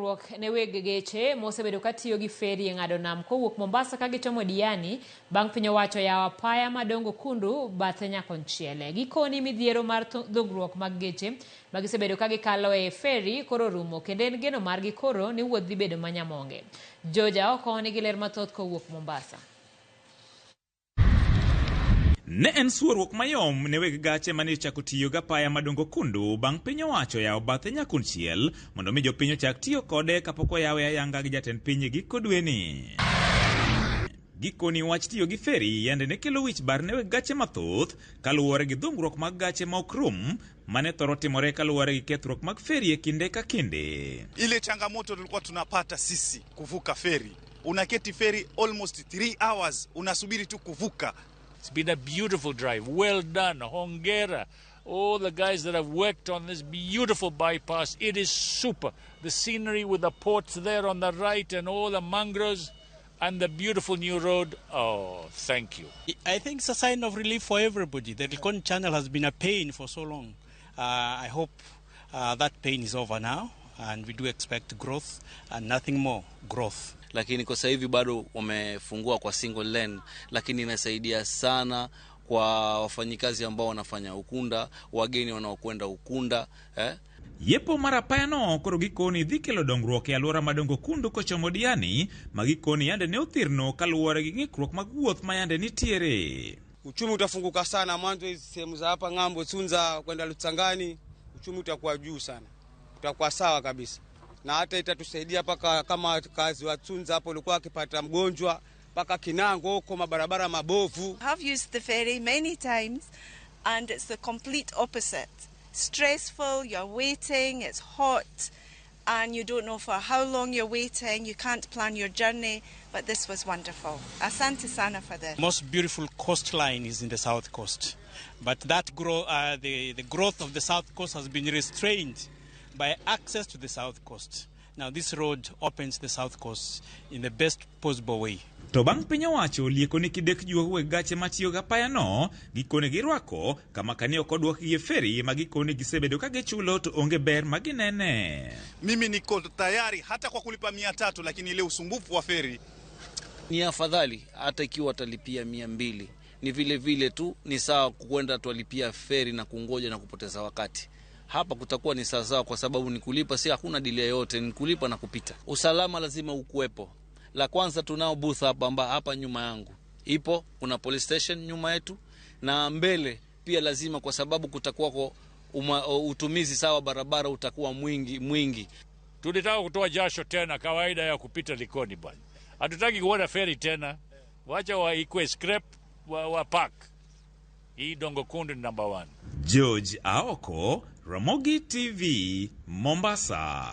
dongruok ne weg geche mosebedo katiyo gi feri e ng'ado nam kowuok Mombasa ka gichomo Diani bang' piny owacho yawo apaya madongo Kundu bathe nyakonchiel. Gikoni midhiero mar dhungruok mag geche ma gisebedo ka gikalo e feri koro rumo kendo en geno margi koro ni wuoth dhi bedo manyamonge. George Aoko nigi ler mathoth kowuok Mombasa. Ne en suoruok mayom ne weg gache mane ochako tiyo gi apaya madongo Kundu bang' piny owacho yawo bathe nyakonchiel mondo mi jopiny ochak tiyo kode kapok oyawe ayanga gi jatend piny e giko dweni. Gikoni wach tiyo gi feri yande ne kelo wich bar ne weg gache mathoth kaluwore gi dhungruok mag gache ma ok rum mane thoro timore kaluwore gi kethruok mag feri e kinde ka kinde. Ile changamoto tulikuwa tunapata sisi kuvuka feri, unaketi feri almost 3 hours unasubiri tu kuvuka. It's been a beautiful drive. Well done. Hongera. All the guys that have worked on this beautiful bypass. It is super. The scenery with the ports there on the right and all the mangroves and the beautiful new road. Oh, thank you. I think it's a sign of relief for everybody. The Likoni Channel has been a pain for so long. I hope that pain is over now, and we do expect growth and nothing more, growth. Lakini kwa sasa hivi bado wamefungua kwa single lane, lakini inasaidia sana kwa wafanyikazi ambao wanafanya Ukunda, wageni wanaokwenda Ukunda, eh? Yepo mar apayano koro gikoni dhi kelo dongruok e alwora madongo Kundu kochomo Diani ma gikoni yande ne othirno kaluwore gi ng'ikruok mag wuoth ma yande nitiere. Uchumi utafunguka sana mwanzo, hizi sehemu za hapa ng'ambo Tsunza kwenda Lutsangani, uchumi utakuwa juu sana, utakuwa sawa kabisa, na hata itatusaidia paka kama kazi wa Tsunza hapo ulikuwa akipata mgonjwa mpaka Kinango huko, mabarabara mabovu. I have used the ferry many times and it's the complete opposite. Stressful, you're waiting, it's hot and you don't know for how long you're waiting, you can't plan your journey, but this was wonderful. Asante sana for this. Most beautiful coastline is in the south coast, but the growth of the south coast has been restrained by access to the south coast. Now this road opens the south coast in the best possible way. To bang' piny owacho lieko ni kidek juogo weg gache matiyo gi apayano, gikone girwako kama kani ok odwokgi e feri ma gikone gisebedo ka gichulo to onge ber ma ginene. Mimi niko tayari hata kwa kulipa 300, lakini ile usumbufu wa feri ni afadhali hata ikiwa watalipia 200. Ni vile vile tu ni sawa kwenda twalipia feri na kungoja na kupoteza wakati. Hapa kutakuwa ni sawa kwa sababu ni kulipa, si hakuna delay yoyote, ni kulipa na kupita. Usalama lazima ukuwepo. La kwanza tunao booth hapa hapa nyuma yangu ipo, kuna police station nyuma yetu na mbele pia lazima, kwa sababu kutakuwa kwa utumizi sawa barabara utakuwa mwingi mwingi. Tulitaka kutoa jasho tena, kawaida ya kupita Likoni bwana. Hatutaki kuona feri tena. Wacha wa ikwe scrap wa park. Hii Dongo Kundu ni number 1. George Aoko, Ramogi TV, Mombasa.